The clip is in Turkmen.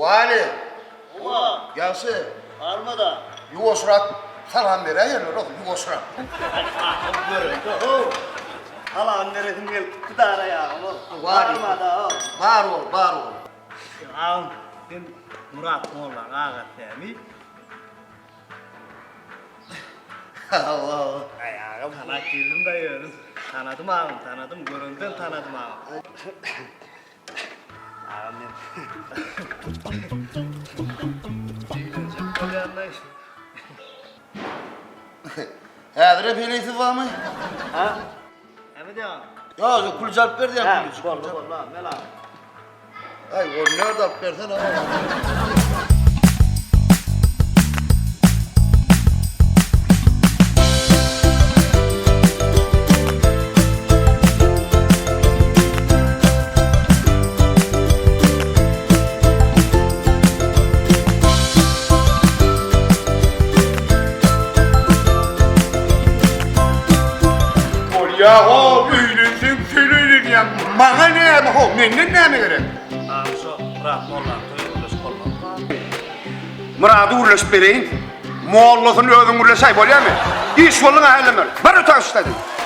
Wali. Owa. Ýagşy. Barmada. Ýuwaşrak salam beräýerler ogul, ýuwaşrak. Aý, agam görende how. Salam beresim gelip gitdi dara ýagam ol. Barmada how. Bar bol, bar bol. Agam, sen Myrat mollaň agasy dämi? Hawa. Aý, agam, tanap geldim-de ýöne. Tanadym agam, tanadym, görenden tanadym agam. Agam men Öýlenjek bolýan-laý. Häzirem heleýsiz barmy? Ha? Näme diýýäň? Ýok, ýok, külje alyp ber diýýän, külje. Boldy, boldy, mel agam. Aý, ony nirde alyp bersene. Bolýa-how, öýlenseň sen öýlenýäň, maňa näme-how, menden näme gerek? Agam şo Myrat mollanyň toýy gürleşip bolmazmy? Myrady gürleşip bereýin. Mollasyny özüň gürleşäý, bolýamy? Iş bolduň-a hälem bar. Bar öte aşda diý.